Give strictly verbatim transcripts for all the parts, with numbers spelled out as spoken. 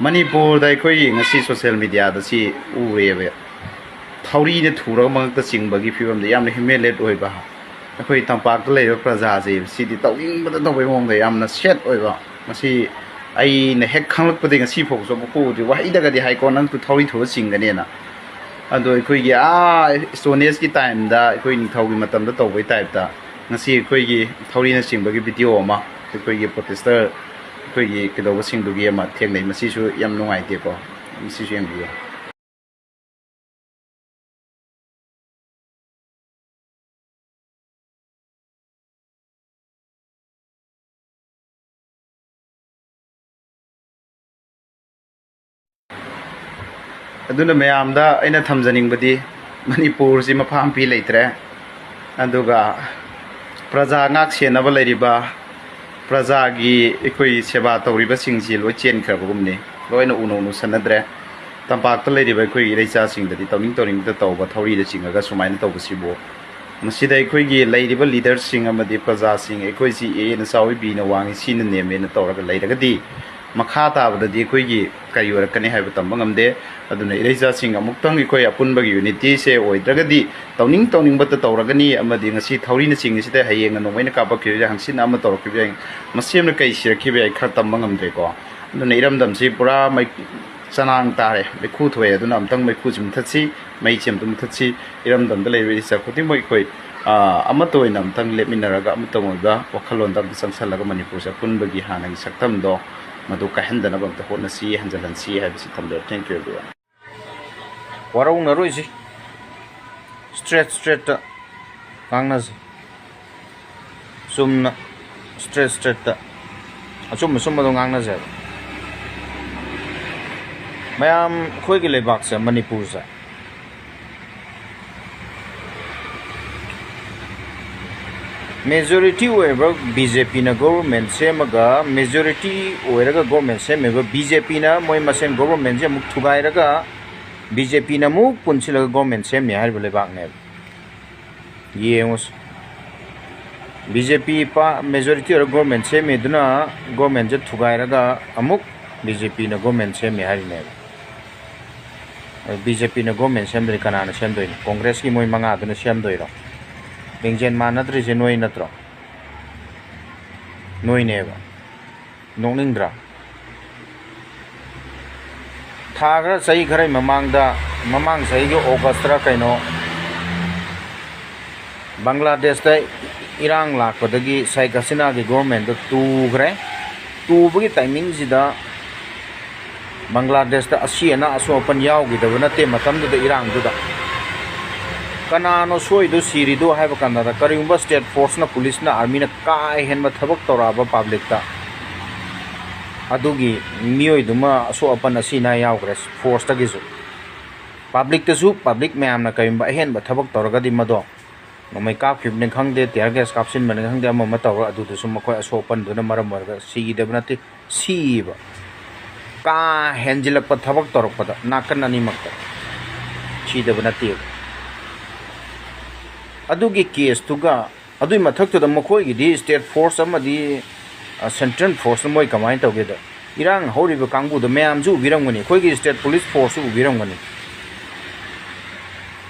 ꯃꯅꯤꯄꯨꯔꯗ ꯑꯩꯈꯣꯏꯒꯤ ꯉꯁꯤ ꯁꯣꯁꯦꯜ ꯃꯦꯗꯤꯌꯥꯗ ꯁꯤ ꯎꯔꯦꯕ, ꯊꯧꯔꯤꯅ ꯊꯨꯔꯒ ꯃꯉꯛꯇ ꯆꯤꯡꯕꯒꯤ ꯐꯤꯕꯝꯗ ꯌꯥꯝꯅ ꯍ꯭ꯌꯨꯃꯤꯂꯦꯠ ꯑꯣꯏꯕ꯫ ꯑꯩꯈꯣꯏ ꯇꯝꯄꯥꯛꯇ ꯂꯩꯔꯤꯕ ꯄ꯭ꯔꯖꯥꯁꯦ ꯁꯤꯗꯤ ꯇꯧꯅꯤꯡꯕꯗ ꯇꯧꯕꯩ ꯃꯑꯣꯡꯗ ꯌꯥꯝꯅ ꯁꯦꯠ ꯑꯣꯏꯕ꯫ ꯃꯁꯤ ꯑꯩꯅ ꯍꯦꯛ ꯈꯪꯂꯛꯄꯗꯒꯤ ꯉꯁꯤ ꯐꯥꯎꯁꯨ ꯑꯃꯨꯛ ꯎꯗ꯭ꯔꯤ꯫ ꯋꯥꯍꯩꯗꯒꯗꯤ ꯍꯥꯏꯀꯣ, "ꯅꯪꯁꯨ ꯊꯧꯔꯤ ꯊꯨꯔ ꯆꯤꯡꯒꯅꯦꯅ"꯫ ꯑꯗꯣ ꯑꯩꯈꯣꯏꯒꯤ ꯑꯥ ꯏꯁꯇꯣꯟ ꯑꯦꯖꯀꯤ ꯇꯥꯏꯝꯗ, ꯑꯩꯈꯣꯏ ꯅꯤꯡꯊꯧꯒꯤ ꯃꯇꯝꯗ ꯇꯧꯕꯒꯤ ꯇꯥꯏꯞꯇ ꯉꯁꯤ ꯑꯩꯈꯣꯏꯒꯤ ꯊꯧꯔꯤꯅ ꯆꯤꯡꯕꯒꯤ ꯚꯤꯗꯤꯑꯣ ꯑꯃ, ꯑꯩꯈꯣꯏꯒꯤ ꯄ꯭ꯔꯣꯇꯦꯁꯇꯔ, ꯑꯩꯈꯣꯏꯒꯤ ꯀꯩꯗꯧꯕꯁꯤꯡꯗꯨꯒꯤ ꯑꯃ ꯊꯦꯡꯅꯩ꯫ ꯃꯁꯤꯁꯨ ꯌꯥꯝ ꯅꯨꯡꯉꯥꯏꯇꯦꯀꯣ꯫ ꯃꯁꯤꯁꯨ ꯌꯦꯡꯕꯤꯌꯨ꯫ ꯑꯗꯨꯅ ꯃꯌꯥꯝꯗ ꯑꯩꯅ ꯊꯝꯖꯅꯤꯡꯕꯗꯤ, ꯃꯅꯤꯄꯨꯔꯁꯤ ꯃꯐꯝ ꯃꯐꯝ ꯂꯩꯇ꯭ꯔꯦ꯫ ꯑꯗꯨꯒ ꯄ꯭ꯔꯖꯥ ꯉꯥꯛ ꯁꯦꯟꯅꯕ ꯂꯩꯔꯤꯕ, ꯄ꯭ꯔꯖꯥꯒꯤ ꯑꯩꯈꯣꯏ ꯁꯦꯕꯥ ꯇꯧꯔꯤꯕꯁꯤꯡꯁꯤ ꯂꯣꯏ ꯆꯦꯟꯈ꯭ꯔꯕꯒꯨꯝꯅꯤ꯫ ꯂꯣꯏꯅ ꯎꯅ ꯎꯅ ꯁꯟꯅꯗ꯭ꯔꯦ꯫ ꯇꯝꯄꯥꯛꯇ ꯂꯩꯔꯤꯕ ꯑꯩꯈꯣꯏꯒꯤ ꯏꯔꯩꯆꯥꯁꯤꯡꯗꯗꯤ ꯇꯧꯅꯤꯡ ꯇꯧꯅꯤꯡꯕꯗ ꯇꯧꯕ, ꯊꯧꯔꯤꯗ ꯆꯤꯡꯉꯒ ꯁꯨꯃꯥꯏꯅ ꯇꯧꯕꯁꯤꯕꯨ, ꯃꯁꯤꯗ ꯑꯩꯈꯣꯏꯒꯤ ꯂꯩꯔꯤꯕ ꯂꯤꯗꯔꯁꯤꯡ ꯑꯃꯗꯤ ꯄ꯭ꯔꯖꯥꯁꯤꯡ, "ꯑꯩꯈꯣꯏꯁꯤ ꯑꯦꯅ ꯆꯥꯎꯏ, ꯕꯤꯅ ꯋꯥꯡꯏ, ꯁꯤꯅ ꯅꯦꯝꯃꯦꯅ" ꯇꯧꯔꯒ ꯂꯩꯔꯒꯗꯤ, ꯃꯈꯥ ꯇꯥꯕꯗꯗꯤ ꯑꯩꯈꯣꯏꯒꯤ ꯀꯔꯤ ꯑꯣꯏꯔꯛꯀꯅꯤ ꯍꯥꯏꯕ ꯇꯝꯕ ꯉꯝꯗꯦ꯫ ꯑꯗꯨꯅ ꯏꯔꯩꯆꯥꯁꯤꯡ ꯑꯃꯨꯛꯇꯪ ꯑꯩꯈꯣꯏ ꯑꯄꯨꯟꯕꯒꯤ ꯌꯨꯅꯤꯇꯤꯁꯦ ꯑꯣꯏꯗ꯭ꯔꯒꯗꯤ, ꯇꯧꯅꯤꯡ ꯇꯧꯅꯤꯡꯕꯇ ꯇꯧꯔꯒꯅꯤ, ꯑꯃꯗꯤ ꯉꯁꯤ ꯊꯧꯔꯤꯅ ꯆꯤꯡꯉꯤꯁꯤꯗ ꯍꯌꯦꯡꯅ ꯅꯣꯡꯃꯩꯅ ꯀꯥꯞꯄꯛꯈꯤꯕ ꯌꯥꯏ, ꯍꯪꯆꯤꯠꯅ ꯑꯃ ꯇꯧꯔꯛꯈꯤꯕ ꯌꯥꯏ, ꯃꯁꯤ ꯑꯃꯅ ꯀꯩ ꯁꯤꯔꯛꯈꯤꯕ ꯌꯥꯏ, ꯈꯔ ꯇꯝꯕ ꯉꯝꯗ꯭ꯔꯦꯀꯣ꯫ ꯑꯗꯨꯅ ꯏꯔꯝꯗꯝꯁꯤ ꯄꯨꯔꯥ ꯃꯩ ꯆꯅꯥꯡ ꯇꯥꯔꯦ, ꯃꯩꯈꯨ ꯊꯣꯛꯑꯦ꯫ ꯑꯗꯨꯅ ꯑꯝꯇꯪ ꯃꯩꯈꯨꯁꯤ ꯃꯨꯊꯠꯁꯤ, ꯃꯩꯁꯤ ꯑꯝꯇ ꯃꯨꯊꯠꯁꯤ꯫ ꯏꯔꯝꯗꯝꯗ ꯂꯩꯔꯤꯕ ꯏꯆꯥ ꯈꯨꯗꯤꯡꯃꯛ ꯑꯩꯈꯣꯏ, ꯑꯥ, ꯑꯃꯠꯇ ꯑꯣꯏꯅ ꯑꯝꯇꯪ ꯂꯦꯞꯃꯤꯟꯅꯔꯒ, ꯑꯃꯠꯇ ꯑꯣꯏꯕ ꯋꯥꯈꯜꯂꯣꯟꯗ ꯑꯝꯇ ꯆꯪꯁꯜꯂꯒ ꯃꯅꯤꯄꯨꯔꯁꯦ ꯑꯄꯨꯟꯕꯒꯤ ꯍꯥꯟꯅꯒꯤ ꯁꯛꯇꯝꯗꯣ ꯃꯗꯨ ꯀꯥꯏꯍꯟꯗꯅꯕ ꯑꯝꯇ ꯍꯣꯠꯅꯁꯤ, ꯍꯟꯖꯤꯜꯍꯟꯁꯤ ꯍꯥꯏꯕꯁꯤ ꯊꯝꯖꯔꯦ꯫ Thank you everyone꯫ ꯋꯥꯔꯧꯅꯔꯣꯏꯁꯤ꯫ Straight straightꯇ ꯉꯥꯡꯅꯁꯤ꯫ ꯆꯨꯝꯅ straight straightꯇ ꯑꯆꯨꯝ ꯑꯆꯨꯝꯕꯗꯣ ꯉꯥꯡꯅꯁꯦꯕ꯫ ꯃꯌꯥꯝ, ꯑꯩꯈꯣꯏꯒꯤ ꯂꯩꯕꯥꯛꯁꯦ, ꯃꯅꯤꯄꯨꯔꯁꯦ, majority ꯑꯣꯏꯕ BJPꯅ government ꯁꯦꯝꯃꯒ, majority ꯑꯣꯏꯔꯒ government ꯁꯦꯝꯃꯤꯕ BJPꯅ ꯃꯣꯏ ꯃꯁꯦꯟ governmentꯁꯦ ꯑꯃꯨꯛ ꯊꯨꯒꯥꯏꯔꯒ, BJPꯅ ꯑꯃꯨꯛ ꯄꯨꯟꯁꯤꯜꯂꯒ government ꯁꯦꯝꯃꯤ ꯍꯥꯏꯔꯤꯕ ꯂꯩꯕꯥꯛꯅꯦꯕ꯫ ꯌꯦꯡꯉꯨꯁꯤ꯫ BJP ꯄꯥ-, majority ꯑꯣꯏꯔꯒ government ꯁꯦꯝꯃꯤꯗꯨꯅ governmentꯁꯦ ꯊꯨꯒꯥꯏꯔꯒ ꯑꯃꯨꯛ ꯕꯤ ꯖꯦ ꯄꯤꯅ ꯒꯣꯔꯃꯦꯟ ꯁꯦꯝꯃꯦ ꯍꯥꯏꯔꯤꯅꯦꯕ꯫ ꯕꯤ ꯖꯦ ꯄꯤꯅ ꯒꯣꯔꯃꯦꯟ ꯁꯦꯝꯗ꯭ꯔꯗꯤ ꯀꯅꯥꯅ ꯁꯦꯝꯗꯣꯏꯅꯣ? ꯀꯣꯡꯒ꯭ꯔꯦꯁꯀꯤ ꯃꯣꯏ ꯃꯉꯥꯗꯨꯅ ꯁꯦꯝꯗꯣꯏꯔꯣ? ꯂꯤꯡꯖꯦꯜ ꯃꯥꯟꯅꯗ꯭ꯔꯤꯁꯦ ꯅꯣꯏ ꯅꯠꯇ꯭ꯔꯣ? ꯅꯣꯏꯅꯦꯕ꯫ ꯅꯣꯛꯅꯤꯡꯗ꯭ꯔꯥ? ꯊꯥ ꯈꯔ, ꯆꯍꯤ ꯈꯔꯒꯤ ꯃꯃꯥꯡꯗ, ꯃꯃꯥꯡ ꯆꯍꯤꯒꯤ ꯑꯣꯒꯁꯇꯔ ꯀꯩꯅꯣ, ꯕꯪꯒ꯭ꯂꯥꯗꯦꯁꯇ ꯏꯔꯥꯡ ꯂꯥꯛꯄꯗꯒꯤ ꯁꯦꯈ ꯍꯁꯤꯅꯥꯒꯤ ꯒꯣꯔꯃꯦꯟꯗꯣ ꯇꯨꯈ꯭ꯔꯦ꯫ ꯇꯨꯕꯒꯤ ꯇꯥꯏꯃꯤꯡꯁꯤꯗ ꯕꯪꯒ꯭ꯂꯥꯗꯦꯁꯇ ꯑꯁꯤ ꯑꯅꯥ, ꯑꯁꯣꯛ ꯑꯄꯟ ꯌꯥꯎꯈꯤꯗꯕ ꯅꯠꯇꯦ ꯃꯇꯝꯗꯨꯗ ꯏꯔꯥꯡꯗꯨꯗ꯫ ꯀꯅꯥꯅꯣ ꯁꯣꯏꯗꯣ, ꯁꯤꯔꯤꯗꯣ ꯍꯥꯏꯕ ꯀꯥꯟꯗ, ꯀꯔꯤꯒꯨꯝꯕ ꯁ꯭ꯇꯦꯠ ꯐꯣꯔꯁꯅ, ꯄꯨꯂꯤꯁꯅ, ꯑꯥꯔꯃꯤꯅ ꯀꯥ ꯍꯦꯟꯕ ꯊꯕꯛ ꯇꯧꯔꯛꯑꯕ ꯄꯕ꯭ꯂꯤꯛꯇ, ꯑꯗꯨꯒꯤ ꯃꯤꯑꯣꯏꯗꯨꯃ ꯑꯁꯣꯛ ꯑꯄꯟ, ꯑꯁꯤ ꯑꯅꯥ ꯌꯥꯎꯈ꯭ꯔꯦ ꯐꯣꯔꯁꯇꯒꯤꯁꯨ꯫ ꯄꯕ꯭ꯂꯤꯛꯇꯁꯨ, ꯄꯕ꯭ꯂꯤꯛ ꯃꯌꯥꯝꯅ ꯀꯔꯤꯒꯨꯝꯕ ꯑꯍꯦꯟꯕ ꯊꯕꯛ ꯇꯧꯔꯒꯗꯤ, ꯃꯗꯣ ꯅꯣꯡꯃꯩ ꯀꯥꯞꯈꯤꯕꯅꯤ ꯈꯪꯗꯦ, ꯇꯤꯌꯔ ꯒ꯭ꯌꯥꯁ ꯀꯥꯞꯁꯤꯟꯕꯅꯤ ꯈꯪꯗꯦ, ꯑꯃ ꯑꯃ ꯇꯧꯔꯒ, ꯑꯗꯨꯗꯁꯨ ꯃꯈꯣꯏ ꯑꯁꯣꯛ ꯑꯄꯟꯗꯨꯅ ꯃꯔꯝ ꯑꯣꯏꯔꯒ ꯁꯤꯈꯤꯗꯕ ꯅꯠꯇꯦ, ꯁꯤꯕ꯫ ꯀꯥ ꯍꯦꯟꯖꯤꯜꯂꯛꯄ ꯊꯕꯛ ꯇꯧꯔꯛꯄꯗ ꯅꯥꯀꯟ ꯑꯅꯤꯃꯛꯇ ꯁꯤꯗꯕ ꯅꯠꯇꯦꯕ꯫ ꯑꯗꯨꯒꯤ ꯀꯦꯁꯇꯨꯒ, ꯑꯗꯨꯒꯤ ꯃꯊꯛꯇꯨꯗ ꯃꯈꯣꯏꯒꯤꯗꯤ ꯁ꯭ꯇꯦꯠ ꯐꯣꯔꯁ ꯑꯃꯗꯤ, ꯑ, ꯁꯦꯟꯇ꯭ꯔꯦꯜ ꯐꯣꯔꯁꯅ ꯃꯣꯏ ꯀꯃꯥꯏꯅ ꯇꯧꯒꯦꯗ, ꯏꯔꯥꯡ ꯍꯧꯔꯤꯕ ꯀꯥꯡꯕꯨꯗꯣ ꯃꯌꯥꯝꯁꯨ ꯎꯕꯤꯔꯝꯒꯅꯤ, ꯑꯩꯈꯣꯏꯒꯤ ꯁ꯭ꯇꯦꯠ ꯄꯨꯂꯤꯁ ꯐꯣꯔꯁꯁꯨ ꯎꯕꯤꯔꯝꯒꯅꯤ꯫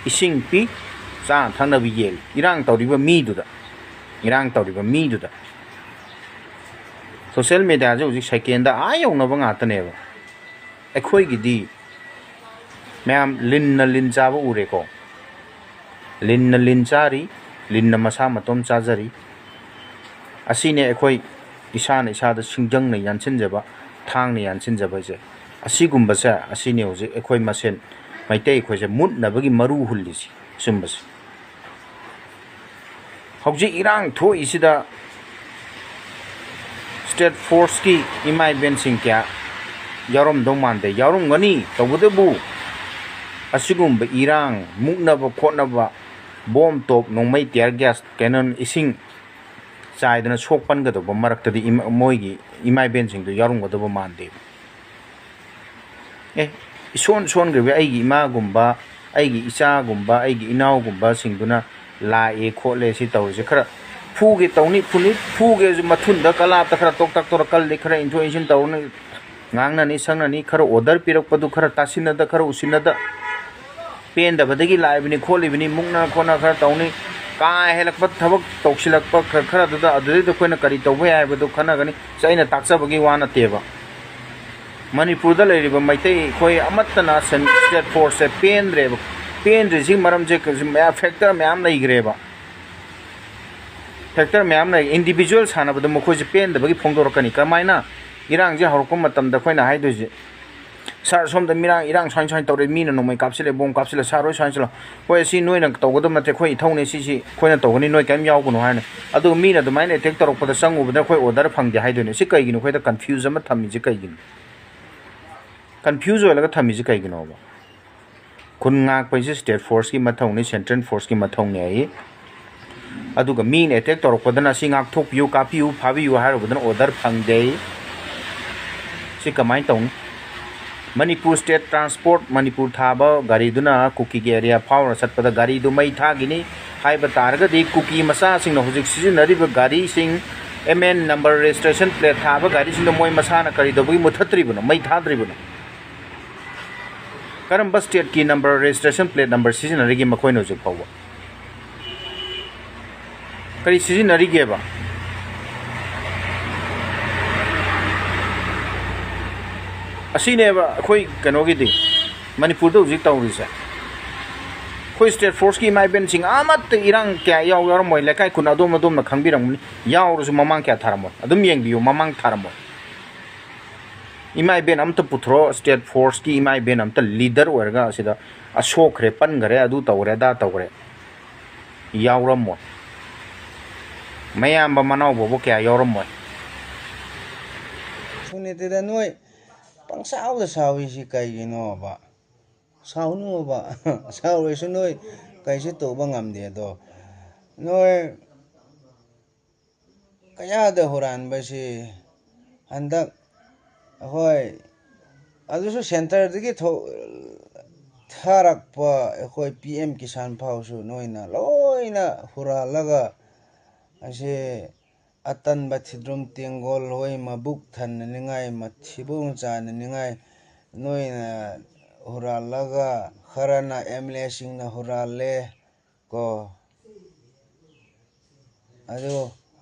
ꯏꯁꯤꯡ ꯄꯤ, ꯆꯥꯅ ꯊꯛꯅꯕ ꯌꯦꯜꯂꯤ꯫ ꯏꯔꯥꯡ ꯇꯧꯔꯤꯕ ꯃꯤꯗꯨꯗ, ꯏꯔꯥꯡ ꯇꯧꯔꯤꯕ ꯃꯤꯗꯨꯗ꯫ ꯁꯣꯁꯦꯜ ꯃꯦꯗꯤꯌꯥꯁꯦ ꯍꯧꯖꯤꯛ ꯁꯦꯀꯦꯟꯗ ꯑꯥ ꯌꯧꯅꯕ ꯉꯥꯛꯇꯅꯦꯕ꯫ ꯑꯩꯈꯣꯏꯒꯤꯗꯤ ꯃꯌꯥꯝ ꯂꯤꯟꯅ ꯂꯤꯟ ꯆꯥꯕ ꯎꯔꯦꯀꯣ꯫ ꯂꯤꯟꯅ ꯂꯤꯟ ꯆꯥꯔꯤ, ꯂꯤꯟꯅ ꯃꯁꯥ ꯃꯇꯣꯝ ꯆꯥꯖꯔꯤ꯫ ꯑꯁꯤꯅꯦ ꯑꯩꯈꯣꯏ ꯏꯁꯥꯅ ꯏꯁꯥꯗ ꯁꯤꯡꯖꯪꯅ ꯌꯥꯟꯁꯤꯟꯖꯕ, ꯊꯥꯡꯅ ꯌꯥꯟꯁꯤꯟꯖꯕ ꯍꯥꯏꯁꯦ꯫ ꯑꯁꯤꯒꯨꯝꯕꯁꯦ, ꯑꯁꯤꯅꯦ ꯍꯧꯖꯤꯛ ꯑꯩꯈꯣꯏ ꯃꯁꯦꯟ, ꯃꯩꯇꯩ ꯑꯩꯈꯣꯏꯁꯦ ꯃꯨꯠꯅꯕꯒꯤ ꯃꯔꯨ ꯍꯨꯜꯂꯤꯁꯤ, ꯁꯨꯝꯕꯁꯦ꯫ ꯍꯧꯖꯤꯛ ꯏꯔꯥꯡ ꯊꯣꯛꯏꯁꯤꯗ ꯁ꯭ꯇꯦꯠ ꯐꯣꯔꯁꯀꯤ ꯏꯃꯥ ꯏꯕꯦꯟꯁꯤꯡ ꯀꯌꯥ ꯌꯥꯎꯔꯝꯗꯧ ꯃꯥꯟꯗꯦ꯫ ꯌꯥꯎꯔꯝꯒꯅꯤ, ꯇꯧꯕꯇꯕꯨ ꯑꯁꯤꯒꯨꯝꯕ ꯏꯔꯥꯡ ꯃꯨꯛꯅꯕ ꯈꯣꯠꯅꯕ, ꯕꯣꯝ, ꯇꯣꯞ, ꯅꯣꯡꯃꯩ, ꯇꯤꯌꯔ ꯒ꯭ꯌꯥꯁ, ꯀꯦꯅꯟ, ꯏꯁꯤꯡ ꯆꯥꯏꯗꯅ ꯁꯣꯛ ꯄꯟꯒꯗꯧꯕ ꯃꯔꯛꯇꯗꯤ ꯏꯃꯥ-, ꯃꯣꯏꯒꯤ ꯏꯃꯥ ꯏꯕꯦꯟꯁꯤꯡꯗꯨ ꯌꯥꯎꯔꯝꯒꯗꯕ ꯃꯥꯟꯗꯦꯕ꯫ ꯑꯦ, ꯏꯁꯣꯟ ꯁꯣꯟꯈ꯭ꯔꯤꯕ ꯑꯩꯒꯤ ꯏꯃꯥꯒꯨꯝꯕ, ꯑꯩꯒꯤ ꯏꯆꯥꯒꯨꯝꯕ, ꯑꯩꯒꯤ ꯏꯅꯥꯎꯒꯨꯝꯕꯁꯤꯡꯗꯨꯅ ꯂꯥꯛꯑꯦ ꯈꯣꯠꯂꯦ ꯁꯤ ꯇꯧꯔꯤꯁꯦ, ꯈꯔ ꯐꯨꯒꯦ ꯇꯧꯅꯤ, ꯐꯨꯅꯤ, ꯐꯨꯒꯦꯁꯨ ꯃꯊꯨꯟꯗ ꯀꯂꯥꯞꯇ ꯈꯔ ꯇꯣꯛ ꯇꯥꯛ ꯇꯧꯔ ꯀꯜꯂꯤ, ꯈꯔ ꯏꯟꯊꯣꯛ ꯏꯟꯁꯤꯟ ꯇꯧꯔꯅꯤ, ꯉꯥꯡꯅꯅꯤ ꯁꯛꯅꯅꯤ, ꯈꯔ order ꯄꯤꯔꯛꯄꯗꯨ ꯈꯔ ꯇꯥꯁꯤꯟꯅꯗ, ꯈꯔ ꯎꯁꯤꯟꯅꯗ, ꯄꯦꯟꯗꯕꯗꯒꯤ ꯂꯥꯛꯏꯕꯅꯤ ꯈꯣꯠꯂꯤꯕꯅꯤ, ꯃꯨꯛꯅ ꯈꯣꯠꯅ ꯈꯔ ꯇꯧꯅꯤ꯫ ꯀꯥ ꯍꯦꯜꯂꯛꯄ ꯊꯕꯛ ꯇꯧꯁꯤꯜꯂꯛꯄ ꯈ-, ꯈꯔꯗꯨꯗ, ꯑꯗꯨꯗꯩꯗ ꯑꯩꯈꯣꯏꯅ ꯀꯔꯤ ꯇꯧꯕ ꯌꯥꯏ ꯍꯥꯏꯕꯗꯨ ꯈꯟꯅꯒꯅꯤ꯫ ꯁꯤ ꯑꯩꯅ ꯇꯥꯛꯆꯕꯒꯤ ꯋꯥ ꯅꯠꯇꯦꯕ꯫ ꯃꯅꯤꯄꯨꯔꯗ ꯂꯩꯔꯤꯕ ꯃꯩꯇꯩ ꯑꯩꯈꯣꯏ ꯑꯃꯠꯇꯅ ꯁꯦꯟ-, state forceꯁꯦ ꯄꯦꯟꯗ꯭ꯔꯦꯕ꯫ ꯄꯦꯟꯗ꯭ꯔꯤꯁꯤꯒꯤ ꯃꯔꯝꯁꯦ ꯀꯩꯁꯨ ꯃꯌꯥꯝ, factor ꯃꯌꯥꯝ ꯂꯩꯈ꯭ꯔꯦꯕ꯫ Factor ꯃꯌꯥꯝ ꯂꯩ꯫ Individual ꯁꯥꯟꯅꯕꯗ ꯃꯈꯣꯏꯁꯦ ꯄꯦꯟꯗꯕꯒꯤ ꯐꯣꯡꯗꯣꯔꯛꯀꯅꯤ꯫ ꯀꯃꯥꯏꯅ? ꯏꯔꯥꯡꯁꯦ ꯍꯧꯔꯛꯄ ꯃꯇꯝꯗ ꯑꯩꯈꯣꯏꯅ ꯍꯥꯏꯗꯣꯏꯁꯦ, "Sir, ꯁꯣꯝꯗ ꯃꯤꯔꯥꯡ, ꯏꯔꯥꯡ ꯁꯨꯃꯥꯏꯅ ꯁꯨꯃꯥꯏꯅ ꯇꯧꯔꯦ, ꯃꯤꯅ ꯅꯣꯡꯃꯩ ꯀꯥꯞꯁꯤꯜꯂꯦ, ꯕꯣꯝ ꯀꯥꯞꯁꯤꯜꯂꯦ, sir ꯍꯣꯏ ꯁꯨꯃꯥꯏꯅ ꯁꯤꯜꯂꯣ꯫ ꯍꯣꯏ, ꯑꯁꯤ ꯅꯣꯏꯅ ꯇꯧꯒꯗꯕ ꯅꯠꯇꯦ, ꯑꯩꯈꯣꯏ ꯏꯊꯧꯅꯦ, ꯁꯤꯁꯤ ꯑꯩꯈꯣꯏꯅ ꯇꯧꯒꯅꯤ, ꯅꯣꯏ ꯀꯔꯤꯝ ꯌꯥꯎꯒꯅꯨ" ꯍꯥꯏꯅ꯫ ꯑꯗꯨꯒ ꯃꯤꯅ ꯑꯗꯨꯃꯥꯏꯅ attack ꯇꯧꯔꯛꯄꯗ ꯆꯪꯉꯨꯕꯗ ꯑꯩꯈꯣꯏ order ꯐꯪꯗꯦ ꯍꯥꯏꯗꯣꯏꯅꯦ꯫ ꯁꯤ ꯀꯩꯒꯤꯅꯣ? ꯑꯩꯈꯣꯏꯗ confuse ꯑꯃ ꯊꯝꯃꯤꯁꯦ ꯀꯩꯒꯤꯅꯣ? Confuse ꯑꯣꯏꯍꯜꯂꯒ ꯊꯝꯃꯤꯁꯦ ꯀꯩꯒꯤꯅꯣꯕ? ꯈꯨꯟ ꯉꯥꯛꯄ ꯍꯥꯏꯁꯦ state forceꯀꯤ ꯃꯊꯧꯅꯤ, central forceꯀꯤ ꯃꯊꯧꯅꯤ ꯍꯥꯏ꯫ ꯑꯗꯨꯒ ꯃꯤꯅ attack ꯇꯧꯔꯛꯄꯗꯅ "ꯁꯤ ꯉꯥꯛꯊꯣꯛꯄꯤꯌꯨ, ꯀꯥꯞꯄꯤꯌꯨ, ꯐꯥꯕꯤꯌꯨ" ꯍꯥꯏꯔꯨꯕꯗꯅ order ꯐꯪꯗꯦ꯫ ꯁꯤ ꯀꯃꯥꯏꯅ ꯇꯧꯅꯤ? ꯃꯅꯤꯄꯨꯔ state transport, ꯃꯅꯤꯄꯨꯔ ꯊꯥꯕ ꯒꯥꯔꯤꯗꯨꯅ ꯀꯨꯀꯤꯒꯤ area ꯐꯥꯎꯔ ꯆꯠꯄꯗ ꯒꯥꯔꯤꯗꯨ ꯃꯩ ꯊꯥꯈꯤꯅꯤ ꯍꯥꯏꯕ ꯇꯥꯔꯒꯗꯤ, ꯀꯨꯀꯤ ꯃꯆꯥꯁꯤꯡꯅ ꯍꯧꯖꯤꯛ ꯁꯤꯖꯤꯟꯅꯔꯤꯕ ꯒꯥꯔꯤꯁꯤꯡ, M N number, registration plate ꯊꯥꯕ ꯒꯥꯔꯤꯁꯤꯡꯗꯣ ꯃꯣꯏ ꯃꯁꯥꯅ ꯀꯔꯤꯗꯧꯕꯒꯤ ꯃꯨꯊꯠꯇ꯭ꯔꯤꯕꯅꯣ, ꯃꯩ ꯊꯥꯗ꯭ꯔꯤꯕꯅꯣ? ꯀꯔꯝꯕ stateꯀꯤ number, registration plate number ꯁꯤꯖꯤꯟꯅꯔꯤꯒꯦ ꯃꯈꯣꯏꯅ ꯍꯧꯖꯤꯛ ꯐꯥꯎꯕ? ꯀꯔꯤ ꯁꯤꯖꯤꯟꯅꯔꯤꯒꯦꯕ? ꯑꯁꯤꯅꯦꯕ ꯑꯩꯈꯣꯏ ꯀꯩꯅꯣꯒꯤꯗꯤ, ꯃꯅꯤꯄꯨꯔꯗ ꯍꯧꯖꯤꯛ ꯇꯧꯔꯤꯁꯦ꯫ ꯑꯩꯈꯣꯏ state forceꯀꯤ ꯏꯃꯥ ꯏꯕꯦꯟꯁꯤꯡ ꯑꯃꯠꯇ ꯏꯔꯥꯡ ꯀꯌꯥ ꯌꯥꯎ-, ꯌꯥꯎꯔꯝꯃꯣꯏ꯫ ꯂꯩꯀꯥꯏ ꯈꯨꯟ ꯑꯗꯣꯝ ꯑꯗꯣꯝꯅ ꯈꯪꯕꯤꯔꯝꯒꯅꯤ꯫ ꯌꯥꯎꯔꯁꯨ ꯃꯃꯥꯡ ꯀꯌꯥ ꯊꯥꯔꯝꯃꯣꯏ꯫ ꯑꯗꯨꯝ ꯌꯦꯡꯕꯤꯌꯨ, ꯃꯃꯥꯡ ꯊꯥꯔꯝꯃꯣꯏ꯫ ꯏꯃꯥ ꯏꯕꯦꯟ ꯑꯝꯇ ꯄꯨꯊꯣꯔꯛꯑꯣ, state forceꯀꯤ ꯏꯃꯥ ꯏꯕꯦꯟ ꯑꯝꯇ leader ꯑꯣꯏꯔꯒ ꯑꯁꯤꯗ, "ꯑ, ꯁꯣꯛꯈ꯭ꯔꯦ, ꯄꯟꯈ꯭ꯔꯦ, ꯑꯗꯨ ꯇꯧꯈ꯭ꯔꯦ, ꯑꯗꯥ ꯇꯧꯈ꯭ꯔꯦ", ꯌꯥꯎꯔꯝꯃꯣꯏ꯫ ꯃꯌꯥꯝꯕ ꯃꯅꯥꯎ ꯐꯥꯎꯕ ꯀꯌꯥ ꯌꯥꯎꯔꯝꯃꯣꯏ꯫ ꯁꯨꯅꯤꯇꯤꯗ ꯅꯣꯏ ꯄꯪꯁꯥꯎꯗ ꯁꯥꯎꯔꯤꯁꯤ ꯀꯩꯒꯤꯅꯣꯕ? ꯁꯥꯎꯅꯨꯕ꯫ ꯁꯥꯎꯔꯁꯨ ꯅꯣꯏ ꯀꯩꯁꯨ ꯇꯧꯕ ꯉꯝꯗꯦ꯫ ꯑꯗꯣ ꯅꯣꯏ ꯀꯌꯥꯗ ꯍꯨꯔꯥꯟꯕꯁꯤ ꯍꯟꯗꯛ ꯑꯩꯈꯣꯏ, ꯑꯗꯨꯁꯨ centreꯗꯒꯤ ꯊꯣꯛ-, ꯊꯥꯔꯛꯄ ꯑꯩꯈꯣꯏ P M Kisan ꯐꯥꯎꯁꯨ ꯅꯣꯏꯅ ꯂꯣꯏꯅ ꯍꯨꯔꯥꯜꯂꯒ ꯑꯁꯤ ꯑꯇꯟꯕ ꯊꯤꯗ꯭ꯔꯨꯝ ꯇꯦꯡꯒꯣꯜ ꯍꯣꯏ ꯃꯕꯨꯛ ꯊꯟꯅꯅꯤꯡꯉꯥꯏ, ꯃꯊꯤꯕꯣꯡ ꯆꯥꯅꯅꯤꯡꯉꯥꯏ ꯅꯣꯏꯅ ꯍꯨꯔꯥꯜꯂꯒ, ꯈꯔꯅ ꯑꯦꯝ ꯑꯦꯜ ꯑꯦꯁꯤꯡꯅ ꯍꯨꯔꯥꯜꯂꯦ ꯀꯣ꯫ ꯑꯗꯨ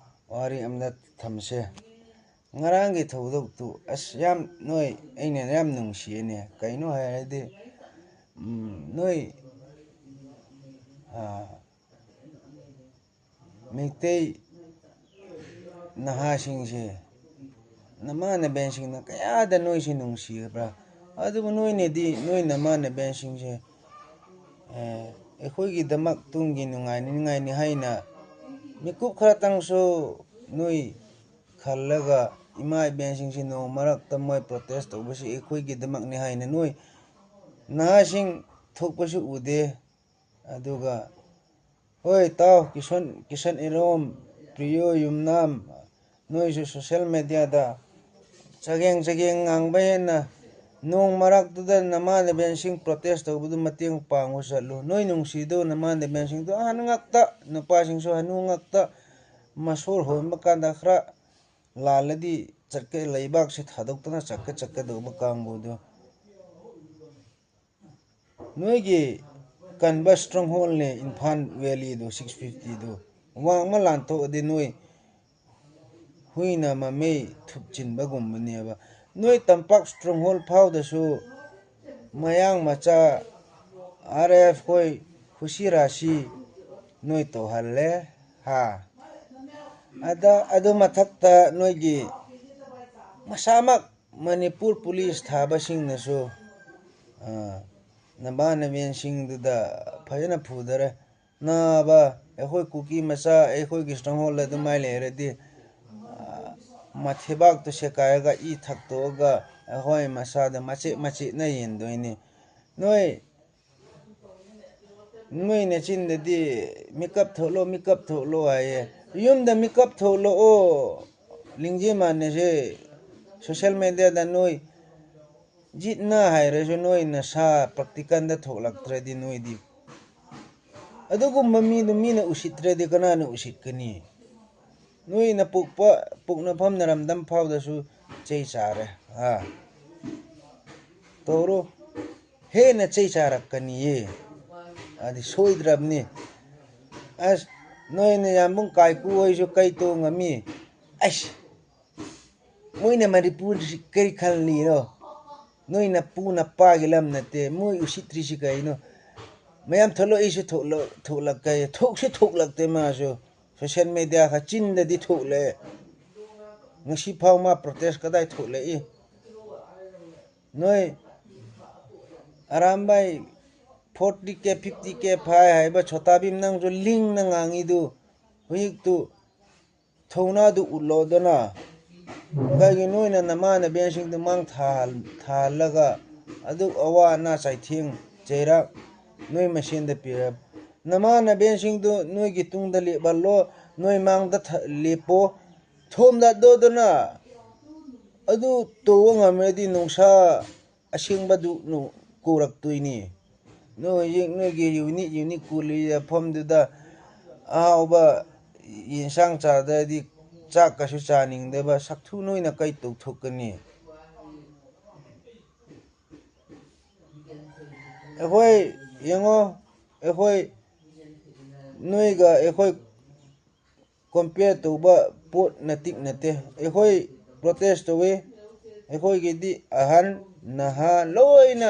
ꯋꯥꯔꯤ ꯑꯃꯗ ꯊꯝꯁꯦ꯫ ꯉꯔꯥꯡꯒꯤ ꯊꯧꯗꯣꯛꯇꯨ ꯑꯁ ꯌꯥꯝ ꯅꯣꯏ, ꯑꯩꯅ ꯌꯥꯝ ꯅꯨꯡꯁꯤꯌꯦꯅꯦ꯫ ꯀꯩꯅꯣ ꯍꯥꯏꯔꯗꯤ, ꯎꯝ, ꯅꯣꯏ, ꯑꯥ, ꯃꯩꯇꯩ ꯅꯍꯥꯁꯤꯡꯁꯦ, ꯅꯃꯥꯟꯅꯕꯁꯤꯡꯅ ꯀꯌꯥꯗ ꯅꯣꯏꯁꯦ ꯅꯨꯡꯁꯤꯕ꯭ꯔꯥ? ꯑꯗꯨꯕꯨ ꯅꯣꯏꯅꯗꯤ, ꯅꯣꯏ ꯅꯃꯥꯟꯅꯕꯁꯤꯡꯁꯦ, ꯑꯦ, ꯑꯩꯈꯣꯏꯒꯤꯗꯃꯛ ꯇꯨꯡꯒꯤ ꯅꯨꯡꯉꯥꯏꯅꯤꯡꯉꯥꯏꯅꯤ ꯍꯥꯏꯅ ꯃꯤꯀꯨꯞ ꯈꯔꯇꯪꯁꯨ ꯅꯣꯏ ꯈꯜꯂꯒ, ꯏꯃꯥ ꯏꯕꯦꯟꯁꯤꯡꯁꯤ ꯅꯣꯡ ꯃꯔꯛꯇ ꯃꯣꯏ ꯄ꯭ꯔꯣꯇꯦꯁ ꯇꯧꯕꯁꯤ ꯑꯩꯈꯣꯏꯒꯤꯗꯃꯛꯅꯤ ꯍꯥꯏꯅ ꯅꯣꯏ ꯅꯍꯥꯁꯤꯡ ꯊꯣꯛꯄꯁꯨ ꯎꯗꯦ꯫ ꯑꯗꯨꯒ ꯍꯣꯏ, ꯇꯥꯎ, ꯀꯤꯁꯟ, ꯀꯤꯁꯟ ꯏꯔꯣꯝ, ꯄ꯭ꯔꯤꯌꯣ ꯌꯨꯝꯅꯥꯝ, ꯅꯣꯏꯁꯨ ꯁꯣꯁꯦꯜ ꯃꯦꯗꯤꯌꯥꯗ ꯆꯒꯦꯡ ꯆꯒꯦꯡ ꯉꯥꯡꯕ ꯍꯦꯟꯅ ꯅꯣꯡ ꯃꯔꯛꯇꯨꯗ ꯅꯃꯥꯟꯅꯕꯁꯤꯡ ꯄ꯭ꯔꯣꯇꯦꯁ ꯇꯧꯕꯗꯨ ꯃꯇꯦꯡ ꯄꯥꯡꯕ ꯆꯠꯂꯨ꯫ ꯅꯣꯏ ꯅꯨꯡꯁꯤꯗꯣ ꯅꯃꯥꯟꯅꯕꯁꯤꯡꯗꯣ ꯑꯍꯟ ꯉꯥꯛꯇ, ꯅꯨꯄꯥꯁꯤꯡꯁꯨ ꯍꯅꯨ ꯉꯥꯛꯇ, ꯃꯁꯣꯔ ꯍꯣꯟꯕ ꯀꯥꯟꯗ ꯈꯔ ꯂꯥꯜꯂꯗꯤ ꯆꯠꯀꯦ, ꯂꯩꯕꯥꯛꯁꯤ ꯊꯥꯗꯣꯛꯇꯅ ꯆꯠꯀꯦ ꯆꯠꯀꯗꯧꯕ ꯀꯥꯡꯕꯨꯗꯣ꯫ ꯅꯣꯏꯒꯤ ꯀꯟꯕ ꯁ꯭ꯇꯔꯣꯡ ꯍꯣꯜꯅꯦ ꯏꯝꯐꯥꯜ ꯚꯦꯂꯤꯗꯣ, ꯁꯤꯛꯁ ꯐꯤꯐꯇꯤꯗꯣ꯫ ꯋꯥꯡꯃ ꯂꯥꯟꯊꯣꯛꯑꯗꯤ ꯅꯣꯏ ꯍꯨꯏꯅ ꯃꯃꯩ ꯊꯨꯞꯆꯤꯟꯕꯒꯨꯝꯕꯅꯦꯕ꯫ ꯅꯣꯏ ꯇꯝꯄꯥꯛ ꯁ꯭ꯇꯔꯣꯡ ꯍꯣꯜ ꯐꯥꯎꯗꯁꯨ ꯃꯌꯥꯡ ꯃꯆꯥ, ꯑꯥꯔ ꯑꯦꯐ ꯈꯣꯏ ꯈꯨꯁꯤ ꯔꯥꯁꯤ ꯅꯣꯏ ꯇꯧꯍꯜꯂꯦ, ꯍꯥ? ꯑꯗ, ꯑꯗꯨ ꯃꯊꯛꯇ ꯅꯣꯏꯒꯤ ꯃꯁꯥꯃꯛ ꯃꯅꯤꯄꯨꯔ ꯄꯨꯂꯤꯁ ꯊꯥꯕꯁꯤꯡꯅꯁꯨ, ꯑ, ꯅꯕꯥꯅꯕꯦꯟꯁꯤꯡꯗꯨꯗ ꯐꯖꯅ ꯐꯨꯗꯔꯦ꯫ ꯅꯥꯕ, ꯑꯩꯈꯣꯏ ꯀꯨꯀꯤ ꯃꯆꯥ ꯑꯩꯈꯣꯏꯒꯤ ꯁ꯭ꯇꯔꯣꯡ ꯍꯣꯜꯗ ꯑꯗꯨꯃꯥꯏꯅ ꯂꯩꯔꯗꯤ, ꯑ, ꯃꯊꯤꯕꯥꯛꯇꯨ ꯁꯦꯀꯥꯏꯔꯒ ꯏ ꯊꯛꯇꯣꯛꯑꯒ ꯑꯩꯈꯣꯏ ꯃꯁꯥꯗ ꯃꯆꯦꯠ ꯃꯆꯦꯠꯅ ꯌꯦꯟꯗꯣꯏꯅꯤ꯫ ꯅꯣꯏ, ꯅꯣꯏ ꯅꯆꯤꯟꯗꯗꯤ "ꯃꯤꯀꯞ ꯊꯣꯛꯂꯣ, ꯃꯤꯀꯞ ꯊꯣꯛꯂꯣ" ꯍꯥꯏꯌꯦ꯫ ꯌꯨꯝꯗ ꯃꯤꯀꯞ ꯊꯣꯛꯂꯛꯑꯣ꯫ ꯂꯤꯡꯖꯦꯜ ꯃꯥꯟꯅꯁꯦ꯫ ꯁꯣꯁꯦꯜ ꯃꯦꯗꯤꯌꯥꯗ ꯅꯣꯏ ꯖꯤꯠꯅ ꯍꯥꯏꯔꯁꯨ ꯅꯣꯏ ꯅꯁꯥ ꯄ꯭ꯔꯥꯛꯇꯤꯀꯜꯗ ꯊꯣꯛꯂꯛꯇ꯭ꯔꯗꯤ ꯅꯣꯏꯗꯤ ꯑꯗꯨꯒꯨꯝꯕ ꯃꯤꯗꯨ ꯃꯤꯅ ꯎꯁꯤꯠꯇ꯭ꯔꯗꯤ ꯀꯅꯥꯅ ꯎꯁꯤꯠꯀꯅꯤ? ꯅꯣꯏꯅ ꯄꯣꯛꯄ, ꯄꯣꯛꯅꯐꯝ ꯅꯔꯝꯗꯝ ꯐꯥꯎꯗꯁꯨ ꯆꯩ ꯆꯥꯔꯦ꯫ ꯑꯥ꯫ ꯇꯧꯔꯣ꯫ ꯍꯦꯟꯅ ꯆꯩ ꯆꯥꯔꯛꯀꯅꯤꯌꯦ꯫ ꯑꯗꯤ ꯁꯣꯏꯗ꯭ꯔꯕꯅꯤ꯫ ꯑꯁ, ꯅꯣꯏꯅ ꯌꯥꯝꯕꯨꯡ ꯀꯥꯏꯀꯨ ꯍꯣꯏꯁꯨ ꯀꯩ ꯇꯣꯡꯉꯝꯃꯤ꯫ ꯑꯁ, ꯃꯣꯏꯅ ꯃꯅꯤꯄꯨꯔꯁꯤ ꯀꯔꯤ ꯈꯜꯂꯤꯅꯣ? ꯅꯣꯏ ꯅꯄꯨ ꯅꯄꯥꯒꯤ ꯂꯝ ꯅꯠꯇꯦ꯫ ꯃꯣꯏ ꯎꯁꯤꯠꯇ꯭ꯔꯤꯁꯤ ꯀꯩꯅꯣ? ꯃꯌꯥꯝ ꯊꯣꯛꯂꯛꯏꯁꯨ ꯊꯣꯛꯂꯛ-, ꯊꯣꯛꯂꯛꯀꯦ, ꯊꯣꯛꯁꯨ ꯊꯣꯛꯂꯛꯇꯦ ꯃꯥꯁꯨ꯫ ꯁꯣꯁꯤꯌꯦꯜ ꯃꯦꯗꯤꯌꯥ ꯈꯔ ꯆꯤꯟꯗꯗꯤ ꯊꯣꯛꯂꯛꯑꯦ꯫ ꯉꯁꯤ ꯐꯥꯎ ꯃꯥ ꯄ꯭ꯔꯣꯇꯦꯁ ꯀꯗꯥꯏ ꯊꯣꯛꯂꯛꯏ? ꯅꯣꯏ ꯑꯔꯥꯝꯕꯥꯏ ꯐꯣꯔꯇꯤ ꯀꯦ, ꯐꯤꯐꯇꯤ ꯀꯦ ꯐꯥꯏ ꯍꯥꯏꯕ ꯁꯣꯇꯥ ꯚꯤꯝ ꯅꯪꯁꯨ ꯂꯤꯡꯅ ꯉꯥꯡꯉꯤꯗꯨ ꯍꯧꯖꯤꯛꯇꯨ ꯊꯧꯅꯥꯗꯨ ꯎꯠꯂꯣꯗꯅ꯫ ꯀꯩꯒꯤ ꯅꯣꯏꯅ ꯅꯃꯥꯟꯅꯕꯁꯤꯡꯗꯨ ꯃꯥꯡ ꯊꯥꯍꯜ-, ꯊꯥꯍꯜꯂꯒ ꯑꯗꯨꯛ ꯑꯋꯥ ꯑꯅꯥ ꯆꯩꯊꯦꯡ ꯆꯩꯔꯥꯛ ꯅꯣꯏ ꯃꯁꯦꯟꯗ ꯄꯤꯔ-, ꯅꯃꯥꯟꯅꯕꯁꯤꯡꯗꯨ ꯅꯣꯏꯒꯤ ꯇꯨꯡꯗ ꯂꯦꯞꯍꯜꯂꯣ, ꯅꯣꯏ ꯃꯥꯡꯗ ꯊ-, ꯂꯦꯞꯄꯣ, ꯊꯣꯝꯗꯗꯣꯗꯅ꯫ ꯑꯗꯨ ꯇꯧꯕ ꯉꯝꯃꯗꯤ ꯅꯨꯡꯁꯥ ꯑꯁꯦꯡꯕꯗꯨ ꯅꯨ-, ꯀꯧꯔꯛꯇꯣꯏꯅꯤ꯫ ꯅꯣꯏ ꯍꯧꯖꯤꯛ ꯅꯣꯏꯒꯤ ꯌꯨꯅꯤꯠ ꯌꯨꯅꯤꯠ ꯀꯣꯜꯂꯤ ꯃꯐꯝꯗꯨꯗ ꯑꯍꯥꯎꯕ ꯌꯦꯟꯁꯥꯡ ꯆꯥꯗ꯭ꯔꯗꯤ ꯆꯥꯛꯀꯁꯨ ꯆꯥꯅꯤꯡꯗꯕ ꯁꯛꯊꯨ ꯅꯣꯏꯅ ꯀꯩ ꯇꯧꯊꯣꯛꯀꯅꯤ? ꯑꯩꯈꯣꯏ, ꯌꯦꯡꯉꯣ, ꯑꯩꯈꯣꯏ ꯅꯣꯏꯒ ꯑꯩꯈꯣꯏ ꯀꯣꯝꯄꯤꯌꯔ ꯇꯧꯕ ꯄꯣꯠ ꯅꯠꯇꯤꯛ ꯅꯠꯇꯦ꯫ ꯑꯩꯈꯣꯏ ꯄ꯭ꯔꯣꯇꯦꯁ ꯇꯧꯋꯤ꯫ ꯑꯩꯈꯣꯏꯒꯤꯗꯤ ꯑꯍꯟ, ꯅꯍꯥ ꯂꯣꯏꯅ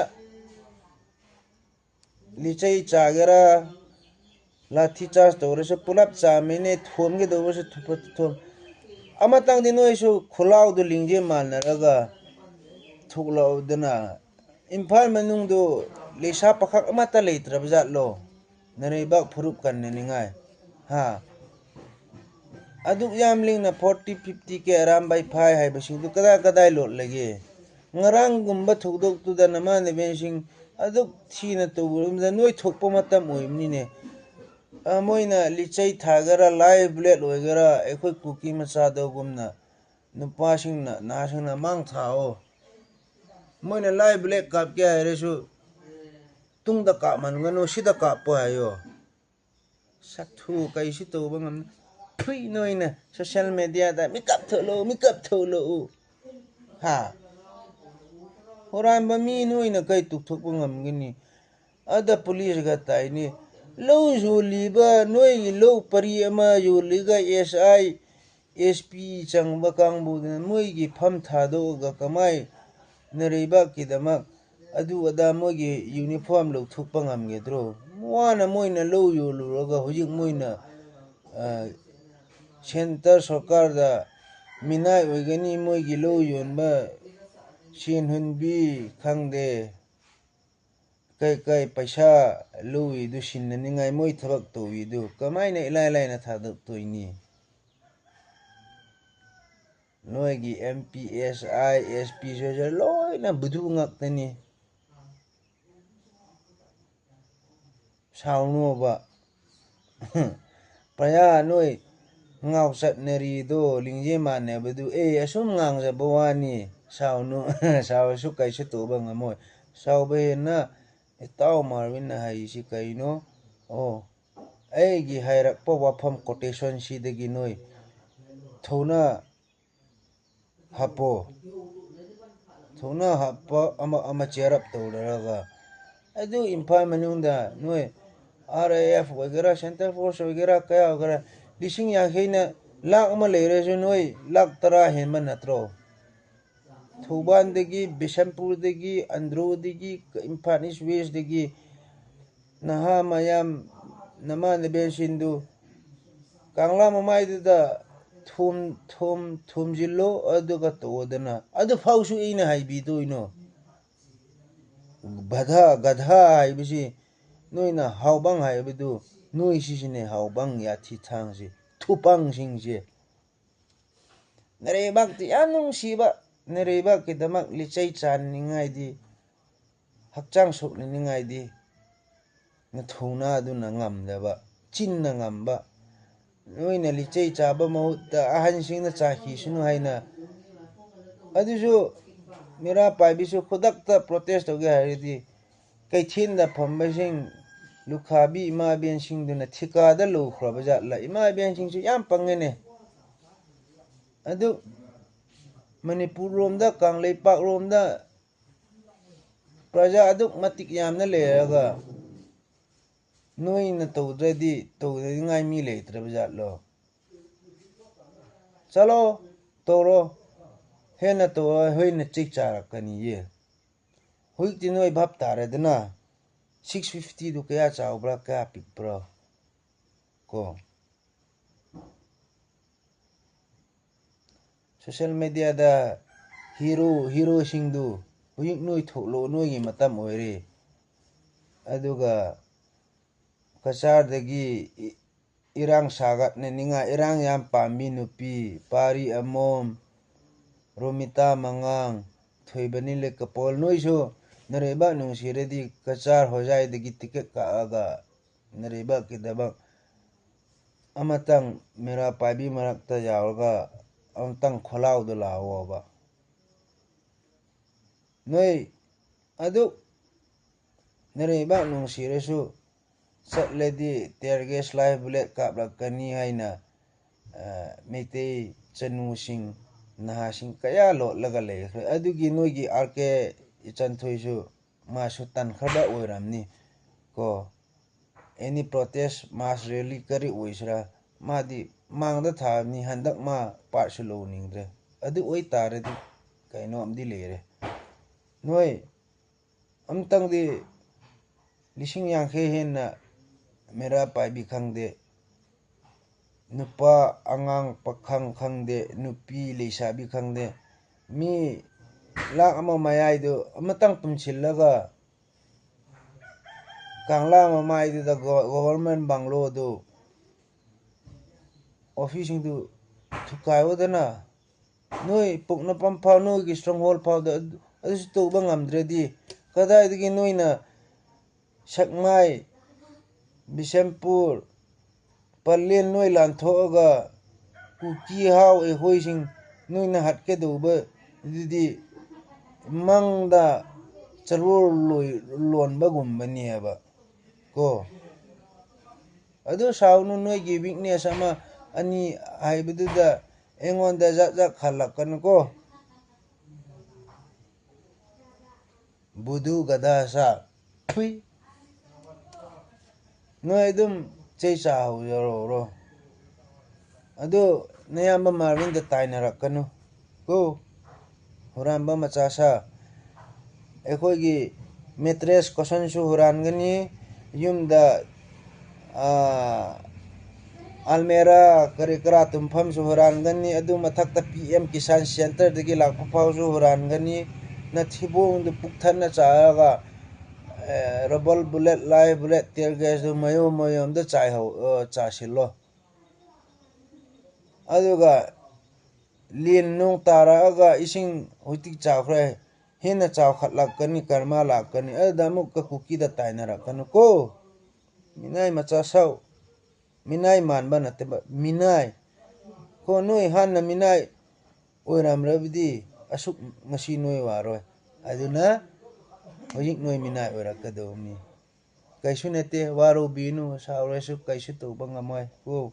ꯂꯤꯆꯩ ꯆꯥꯒꯦꯔꯥ, ꯂꯥꯊꯤ ꯆꯥꯔꯖ ꯇꯧꯔꯁꯨ ꯄꯨꯂꯞ ꯆꯥꯃꯤꯟꯅꯩ, ꯊꯣꯝꯒꯗꯧꯕꯁꯨ ꯊꯨꯞꯄ ꯊꯣꯝ-, ꯑꯃꯇꯪꯗꯤ ꯅꯣꯏꯁꯨ ꯈꯨꯜꯂꯥꯎꯗꯨ ꯂꯤꯡꯖꯦꯜ ꯃꯥꯟꯅꯔꯒ ꯊꯣꯛꯂꯛꯎꯗꯅ꯫ ꯏꯝꯐꯥꯜ ꯃꯅꯨꯡꯗꯨ ꯂꯩꯁꯥ ꯄꯥꯈꯪ ꯑꯃꯠꯇ ꯂꯩꯇ꯭ꯔꯕ ꯖꯥꯠꯂꯣ? ꯅꯔꯩꯕꯥꯛ ꯐꯨꯔꯨꯞ ꯀꯟꯅꯅꯤꯡꯉꯥꯏ꯫ ꯍꯥ? ꯑꯗꯨꯛ ꯌꯥꯝ ꯂꯤꯡꯅ ꯐꯣꯔꯇꯤ, ꯐꯤꯐꯇꯤ ꯀꯦ ꯑꯔꯥꯝꯕꯥꯏ ꯐꯥꯏ ꯍꯥꯏꯕꯁꯤꯡꯗꯨ ꯀꯗꯥꯏ ꯀꯗꯥꯏ ꯂꯣꯠꯂꯒꯦ? ꯉꯔꯥꯡꯒꯨꯝꯕ ꯊꯧꯗꯣꯛꯇꯨꯗ ꯅꯃꯥꯟꯅꯕꯁꯤꯡ ꯑꯗꯨꯛ ꯊꯤꯅ ꯇꯧꯕꯗ ꯅꯣꯏ ꯊꯣꯛꯄ ꯃꯇꯝ ꯑꯣꯏꯕꯅꯤꯅꯦ꯫ ꯑ, ꯃꯣꯏꯅ ꯂꯤꯆꯩ ꯊꯥꯒꯦꯔꯥ, ꯂꯥꯏꯐ ꯕ꯭ꯂꯦꯗ ꯑꯣꯏꯒꯦꯔꯥ, ꯑꯩꯈꯣꯏ ꯀꯨꯀꯤ ꯃꯆꯥꯗꯒꯨꯝꯅ ꯅꯨꯄꯥꯁꯤꯡꯅ, ꯅꯍꯥꯁꯤꯡꯅ ꯃꯥꯡ ꯊꯥꯑꯣ꯫ ꯃꯣꯏꯅ ꯂꯥꯏꯐ ꯕ꯭ꯂꯦꯗ ꯀꯥꯞꯀꯦ ꯍꯥꯏꯔꯁꯨ, ꯇꯨꯡꯗ ꯀꯥꯞꯍꯟꯒꯅꯨ, ꯁꯤꯗ ꯀꯥꯞꯄꯣ ꯍꯥꯏꯌꯣ꯫ ꯁꯛꯊꯨ ꯀꯩꯁꯨ ꯇꯧꯕ ꯉꯝꯗꯦ꯫ ꯐ꯭ꯔꯤ ꯅꯣꯏꯅ ꯁꯣꯁꯤꯌꯦꯜ ꯃꯦꯗꯤꯌꯥꯗ "ꯃꯤꯀꯞ ꯊꯣꯛꯂꯛꯎ, ꯃꯤꯀꯞ ꯊꯣꯛꯂꯛꯎ"꯫ ꯍꯥ? ꯍꯨꯔꯥꯟꯕ ꯃꯤ ꯅꯣꯏꯅ ꯀꯩ ꯇꯨꯛꯊꯣꯛꯄ ꯉꯝꯒꯅꯤ? ꯑꯗ ꯄꯨꯂꯤꯁꯒ ꯇꯥꯏꯅꯤ꯫ ꯂꯧ ꯌꯣꯜꯂꯤꯕ, ꯅꯣꯏꯒꯤ ꯂꯧ ꯄꯔꯤ ꯑꯃ ꯌꯣꯜꯂꯤꯒ ꯑꯦꯁ ꯑꯥꯏ, ꯑꯦꯁ ꯄꯤ ꯆꯪꯕ ꯀꯥꯡꯕꯨꯗꯨꯅ ꯃꯣꯏꯒꯤ ꯐꯝ ꯊꯥꯗꯣꯛꯑꯒ ꯀꯃꯥꯏ ꯅꯔꯩꯕꯥꯛꯀꯤꯗꯃꯛ ꯑꯗꯨ ꯑꯗꯥ ꯃꯣꯏꯒꯤ ꯌꯨꯅꯤꯐꯣꯔꯝ ꯂꯧꯊꯣꯛꯄ ꯉꯝꯒꯗ꯭ꯔꯣ? ꯋꯥꯅ ꯃꯣꯏꯅ ꯂꯧ ꯌꯣꯜꯂꯨꯔꯒ ꯍꯧꯖꯤꯛ ꯃꯣꯏꯅ, ꯑ, ꯁꯦꯟꯇꯔ ꯁꯔꯀꯥꯔꯗ ꯃꯤꯅꯥꯏ ꯑꯣꯏꯒꯅꯤ, ꯃꯣꯏꯒꯤ ꯂꯧ ꯌꯣꯟꯕ ꯁꯦꯟ ꯍꯨꯟꯕꯤ ꯈꯪꯗꯦ, ꯀꯩ ꯀꯩ ꯄꯩꯁꯥ ꯂꯧꯏꯗꯨ ꯁꯤꯟꯅꯅꯤꯡꯉꯥꯏ ꯃꯣꯏ ꯊꯕꯛ ꯇꯧꯏꯗꯨ ꯀꯃꯥꯏꯅ ꯏꯂꯥꯏ ꯂꯥꯏꯅ ꯊꯥꯗꯣꯛꯇꯣꯏꯅꯤ? ꯅꯣꯏꯒꯤ ꯑꯦꯝ ꯄꯤ ꯑꯦꯁ ꯑꯥꯏ ꯑꯦꯁ ꯄꯤ ꯁꯣꯏꯁꯦ ꯂꯣꯏꯅ ꯕꯨꯙꯨ ꯉꯥꯛꯇꯅꯤ꯫ ꯁꯥꯎꯅꯣꯕ꯫ ꯄ꯭ꯔꯖꯥ ꯅꯣꯏ ꯉꯥꯎꯆꯠꯅꯔꯤꯗꯣ ꯂꯤꯡꯖꯦꯜ ꯃꯥꯟꯅꯕꯗꯨ, ꯑꯦ, ꯑꯁꯨꯝ ꯉꯥꯡꯖꯕ ꯋꯥꯅꯤ꯫ ꯁꯥꯎꯅꯨ꯫ ꯁꯥꯎꯔꯁꯨ ꯀꯩꯁꯨ ꯇꯧꯕ ꯉꯝꯃꯣꯏ꯫ ꯁꯥꯎꯕ ꯍꯦꯟꯅ ꯏꯇꯥꯎ ꯃꯥꯔꯕꯤꯟꯅ ꯍꯥꯏꯔꯤꯁꯤ ꯀꯩꯅꯣ? ꯑꯣ, ꯑꯩꯒꯤ ꯍꯥꯏꯔꯛꯄ ꯋꯥꯐꯝ ꯀꯣꯇꯦꯁꯟꯁꯤꯗꯒꯤ ꯅꯣꯏ ꯊꯧꯅꯥ ꯍꯥꯞꯄꯣ꯫ ꯊꯧꯅꯥ ꯍꯥꯞꯄ ꯑꯃ ꯑꯃ ꯆꯦꯔꯞ ꯇꯧꯅꯔꯒ, ꯑꯗꯨ ꯏꯝꯐꯥꯜ ꯃꯅꯨꯡꯗ ꯅꯣꯏ ꯑꯥꯔ ꯑꯥꯏ ꯑꯦꯐ ꯑꯣꯏꯒꯦꯔꯥ, ꯁꯦꯟꯇ꯭ꯔꯦꯜ ꯐꯣꯔꯁ ꯑꯣꯏꯒꯦꯔꯥ, ꯀꯌꯥ ꯑꯣꯏꯒꯦꯔꯥ, ꯂꯤꯁꯤꯡ ꯌꯥꯡꯈꯩꯅ ꯂꯥꯛ ꯑꯃ ꯂꯩꯔꯁꯨ ꯅꯣꯏ ꯂꯥꯛ ꯇꯔꯥ ꯍꯦꯟꯕ ꯅꯠꯇ꯭ꯔꯣ? ꯊꯧꯕꯥꯜꯗꯒꯤ, ꯕꯤꯁꯦꯝꯄꯨꯔꯗꯒꯤ, ꯑꯟꯗ꯭ꯔꯣꯗꯒꯤ, ꯏꯝꯐꯥꯜ ꯏꯁ ꯋꯦꯁꯇꯒꯤ ꯅꯍꯥ ꯃꯌꯥꯝ ꯅꯃꯥꯟꯅꯕꯤꯁꯤꯡꯗꯨ ꯀꯪꯂꯥ ꯃꯃꯥꯏꯗꯨꯗ ꯊꯣꯝ-, ꯊꯣꯝ-, ꯊꯣꯝꯖꯤꯜꯂꯣ, ꯑꯗꯨꯒ ꯇꯣꯛꯑꯣꯗꯅ꯫ ꯑꯗꯨ ꯐꯥꯎꯁꯨ ꯑꯩꯅ ꯍꯥꯏꯕꯤꯗꯣꯏꯅꯣ꯫ ꯚꯗꯥ, ꯒꯙꯥ ꯍꯥꯏꯕꯁꯤ ꯅꯣꯏꯅ ꯍꯥꯎꯕꯪ ꯍꯥꯏꯕꯗꯨ, ꯅꯣꯏ ꯁꯤꯁꯤꯅꯦ ꯍꯥꯎꯕꯪ ꯌꯥꯊꯤ ꯊꯥꯡꯁꯤ, ꯊꯨꯄꯪꯁꯤꯡꯁꯦ꯫ ꯅꯔꯩꯕꯥꯛꯇꯤ ꯌꯥꯝ ꯅꯨꯡꯁꯤꯕ, ꯅꯔꯩꯕꯥꯛꯀꯤꯗꯃꯛ ꯂꯤꯆꯩ ꯆꯥꯅꯤꯡꯉꯥꯏꯗꯤ, ꯍꯛꯆꯥꯡ ꯁꯣꯛꯅꯅꯤꯡꯉꯥꯏꯗꯤ, ꯅꯊꯧꯅꯥꯗꯨꯅ ꯉꯝꯗꯕ, ꯆꯤꯟꯅ ꯉꯝꯕ, ꯅꯣꯏꯅ ꯂꯤꯆꯩ ꯆꯥꯕ ꯃꯍꯨꯠꯇ ꯑꯍꯟꯁꯤꯡꯅ ꯆꯥꯈꯤꯁꯅꯨ ꯍꯥꯏꯅ꯫ ꯑꯗꯨꯁꯨ ꯃꯤꯔꯥ ꯄꯥꯏꯕꯤꯁꯨ ꯈꯨꯗꯛꯇ ꯄ꯭ꯔꯣꯇꯦꯁ ꯇꯧꯒꯦ ꯍꯥꯏꯔꯗꯤ ꯀꯩꯊꯦꯜꯗ ꯐꯝꯕꯁꯤꯡ, ꯂꯨꯈꯥꯕꯤ ꯏꯃꯥ ꯏꯕꯦꯟꯁꯤꯡꯗꯨꯅ ꯊꯤꯀꯥꯗ ꯂꯧꯈ꯭ꯔꯕ ꯖꯥꯠꯂ? ꯏꯃꯥ ꯏꯕꯦꯟꯁꯤꯡꯁꯨ ꯌꯥꯝ ꯄꯪꯉꯦꯅꯦ꯫ ꯑꯗꯨ ꯃꯅꯤꯄꯨꯔ ꯔꯣꯝꯗ, ꯀꯪꯂꯩꯄꯥꯛ ꯔꯣꯝꯗ ꯄ꯭ꯔꯖꯥ ꯑꯗꯨꯛ ꯃꯇꯤꯛ ꯌꯥꯝꯅ ꯂꯩꯔꯒ ꯅꯣꯏꯅ ꯇꯧꯗ꯭ꯔꯗꯤ ꯇꯧꯗꯅꯤꯡꯉꯥꯏ ꯃꯤ ꯂꯩꯇ꯭ꯔꯕ ꯖꯥꯠꯂꯣ? ꯆꯠꯂꯣ, ꯇꯧꯔꯣ꯫ ꯍꯦꯟꯅ ꯇꯧꯔꯣ, ꯍꯦꯟꯅ ꯆꯩ ꯆꯥꯔꯛꯀꯅꯤꯌꯦ꯫ ꯍꯧꯖꯤꯛꯇꯤ ꯅꯣꯏ ꯚꯥꯞ ꯇꯥꯔꯦꯗꯅ, ꯁꯤꯛꯁ ꯐꯤꯐꯇꯤꯗꯨ ꯀꯌꯥ ꯆꯥꯎꯕ꯭ꯔꯥ, ꯀꯌꯥ ꯄꯤꯛꯄ꯭ꯔꯥ? ꯀꯣ, ꯁꯣꯁꯦꯜ ꯃꯦꯗꯤꯌꯥꯗ ꯍꯤꯔꯣ, ꯍꯤꯔꯣꯁꯤꯡꯗꯨ ꯍꯧꯖꯤꯛ ꯅꯣꯏ ꯊꯣꯛꯂꯛꯑꯣ, ꯅꯣꯏꯒꯤ ꯃꯇꯝ ꯑꯣꯏꯔꯦ꯫ ꯑꯗꯨꯒ ꯀꯆꯥꯔꯗꯒꯤ ꯏ-, ꯏꯔꯥꯡ ꯁꯥꯒꯠꯅꯅꯤꯡꯉꯥꯏ, ꯏꯔꯥꯡ ꯌꯥꯝ ꯄꯥꯝꯕꯤ ꯅꯨꯄꯤ, ꯄꯥꯔꯤ ꯑꯃꯣꯝ, ꯔꯣꯃꯤꯇꯥ ꯃꯉꯥꯡ, ꯊꯣꯏꯕꯅꯤ ꯂꯩꯀꯄꯣꯜ, ꯅꯣꯏꯁꯨ ꯅꯔꯩꯕꯥꯛ ꯅꯨꯡꯁꯤꯔꯗꯤ ꯀꯆꯥꯔ ꯍꯣꯖꯥꯏꯗꯒꯤ ꯇꯤꯀꯦꯠ ꯀꯛꯑꯒ ꯅꯔꯩꯕꯥꯛꯀꯤꯗꯃꯛ ꯑꯃꯇꯪ ꯃꯦꯔꯥ ꯄꯥꯏꯕꯤ ꯃꯔꯛꯇ ꯌꯥꯎꯔꯒ ꯑꯃꯇꯪ ꯈꯣꯜꯂꯥꯎꯗ ꯂꯥꯛꯑꯣꯕ꯫ ꯅꯣꯏ ꯑꯗꯨ ꯅꯔꯩꯕꯥꯛ ꯅꯨꯡꯁꯤꯔꯁꯨ ꯆꯠꯂꯗꯤ tear gas, live bullet ꯀꯥꯞꯂꯛꯀꯅꯤ ꯍꯥꯏꯅ, ꯑ, ꯃꯩꯇꯩ ꯆꯅꯨꯁꯤꯡ, ꯅꯍꯥꯁꯤꯡ ꯀꯌꯥ ꯂꯣꯠꯂꯒ ꯂꯩꯈ꯭ꯔꯦ꯫ ꯑꯗꯨꯒꯤ ꯅꯣꯏꯒꯤ ꯑꯥꯔ ꯀꯦ ꯏꯆꯟꯊꯣꯏꯁꯨ ꯃꯥꯁꯨ ꯇꯟꯈ꯭ꯔꯕ ꯑꯣꯏꯔꯝꯅꯤ ꯀꯣ꯫ Any protest, mass rally ꯀꯔꯤ ꯑꯣꯏꯁꯤꯔꯥ, ꯃꯥꯗꯤ ꯃꯥꯡꯗ ꯊꯥꯕꯅꯤ, ꯍꯟꯗꯛ ꯃꯥ ꯄꯥꯔꯠꯁꯨ ꯂꯧꯅꯤꯡꯗ꯭ꯔꯦ꯫ ꯑꯗꯨ ꯑꯣꯏꯇꯥꯔꯗꯤ ꯀꯩꯅꯣꯝꯗꯤ ꯂꯩꯔꯦ꯫ ꯅꯣꯏ ꯑꯝꯇꯪꯗꯤ ꯂꯤꯁꯤꯡ ꯌꯥꯡꯈꯩ ꯍꯦꯟꯅ ꯃꯦꯔꯥ ꯄꯥꯏꯕꯤ ꯈꯪꯗꯦ, ꯅꯨꯄꯥ ꯑꯉꯥꯡ ꯄꯥꯈꯪ ꯈꯪꯗꯦ, ꯅꯨꯄꯤ ꯂꯩꯁꯥꯕꯤ ꯈꯪꯗꯦ, ꯃꯤ ꯂꯥꯛ ꯑꯃ ꯃꯌꯥꯏꯗꯨ ꯑꯃꯇꯪ ꯄꯨꯟꯁꯤꯜꯂꯒ ꯀꯪꯂꯥ ꯃꯃꯥꯏꯗꯨꯗ ꯒꯣ-, ꯒꯣꯚꯔꯃꯦꯟ ꯕꯪꯒ꯭ꯂꯣꯗꯨ, ꯑꯣꯐꯤꯁꯁꯤꯡꯗꯨ ꯊꯨꯒꯥꯏꯑꯣꯗꯅ꯫ ꯅꯣꯏ ꯄꯣꯛꯅꯐꯝ ꯐꯥꯎ, ꯅꯣꯏꯒꯤ ꯁ꯭ꯇꯔꯣꯡ ꯍꯣꯜ ꯐꯥꯎꯗ ꯑꯗꯨ, ꯑꯗꯨꯁꯨ ꯇꯧꯕ ꯉꯝꯗ꯭ꯔꯗꯤ, ꯀꯗꯥꯏꯗꯒꯤ ꯅꯣꯏꯅ ꯁꯦꯛꯃꯥꯏ, ꯕꯤꯁꯦꯝꯄꯨꯔ, ꯄꯂꯦꯜ ꯅꯣꯏ ꯂꯥꯟꯊꯣꯛꯑꯒ ꯀꯨꯀꯤ ꯍꯥꯎ ꯑꯩꯈꯣꯏꯁꯤꯡ ꯅꯣꯏꯅ ꯍꯥꯠꯀꯗꯧꯕ ꯑꯗꯨꯗꯤ ꯃꯪꯗ ꯆꯔꯨ ꯂꯣꯏ-, ꯂꯣꯟꯕꯒꯨꯝꯕꯅꯦꯕ꯫ ꯀꯣ꯫ ꯑꯗꯨ ꯁꯥꯎꯅꯨ, ꯅꯣꯏꯒꯤ weakness ꯑꯃ ꯑꯅꯤ ꯍꯥꯏꯕꯗꯨꯗ ꯑꯩꯉꯣꯟꯗ ꯖꯠ ꯖꯠ ꯈꯜꯂꯛꯀꯅꯨꯀꯣ꯫ ꯕꯨꯗꯨ ꯒꯙꯥ ꯁꯥ꯫ ꯊꯨꯏ꯫ ꯅꯣꯏ ꯑꯗꯨꯝ ꯆꯩ ꯆꯥꯍꯧꯔꯣ꯫ ꯑꯗꯨ ꯅꯌꯥꯝꯕ ꯃꯥꯔꯕꯤꯟꯗ ꯇꯥꯏꯅꯔꯛꯀꯅꯨ ꯀꯣ꯫ ꯍꯨꯔꯥꯟꯕ ꯃꯆꯥ ꯁꯥ꯫ ꯑꯩꯈꯣꯏꯒꯤ mattress cushionꯁꯨ ꯍꯨꯔꯥꯟꯒꯅꯤ, ꯌꯨꯝꯗ, ꯑꯥ, almirah ꯀꯔꯤ ꯀꯔꯥ ꯇꯨꯝꯐꯝꯁꯨ ꯍꯨꯔꯥꯟꯒꯅꯤ, ꯑꯗꯨ ꯃꯊꯛꯇ PM Kisan Centreꯗꯒꯤ ꯂꯥꯛꯄ ꯐꯥꯎꯁꯨ ꯍꯨꯔꯥꯟꯒꯅꯤ꯫ ꯅꯊꯤꯕꯣꯡꯗꯨ ꯄꯨꯛ ꯊꯟꯅ ꯆꯥꯔꯒ, ꯑꯦ, rubber bullet, live bullet, tear gasꯇꯨ ꯃꯌꯣꯝ ꯃꯌꯣꯝꯗ ꯆꯥꯏꯍꯧ-, ꯑ, ꯆꯥꯁꯤꯜꯂꯣ꯫ ꯑꯗꯨꯒ ꯂꯦꯟ ꯅꯨꯡ ꯇꯥꯔꯛꯑꯒ ꯏꯁꯤꯡ ꯍꯧꯖꯤꯛꯇꯤ ꯆꯥꯎꯈ꯭ꯔꯦ, ꯍꯦꯟꯅ ꯆꯥꯎꯈꯠꯂꯛꯀꯅꯤ, ꯀꯔꯃ ꯂꯥꯛꯀꯅꯤ, ꯑꯗꯨꯗ ꯑꯃꯨꯛꯀ ꯀꯨꯀꯤꯗ ꯇꯥꯏꯅꯔꯛꯀꯅꯨ ꯀꯣ꯫ ꯃꯤꯅꯥꯏ ꯃꯆꯥ ꯁꯥꯎ꯫ ꯃꯤꯅꯥꯏ ꯃꯥꯟꯕ ꯅꯠꯇꯕ, ꯃꯤꯅꯥꯏ꯫ ꯀꯣ, ꯅꯣꯏ ꯍꯥꯟꯅ ꯃꯤꯅꯥꯏ ꯑꯣꯏꯔꯝꯂꯕꯗꯤ ꯑꯁꯨꯛ ꯉꯁꯤ ꯅꯣꯏ ꯋꯥꯔꯣꯏ꯫ ꯑꯗꯨꯅ ꯍꯧꯖꯤꯛ ꯅꯣꯏ ꯃꯤꯅꯥꯏ ꯑꯣꯏꯔꯛꯀꯗꯧꯕꯅꯤ꯫ ꯀꯩꯁꯨ ꯅꯠꯇꯦ, ꯋꯥꯔꯧꯕꯤꯅꯨ, ꯁꯥꯎꯔꯁꯨ ꯀꯩꯁꯨ ꯇꯧꯕ ꯉꯝꯃꯣꯏ꯫ ꯀꯣ,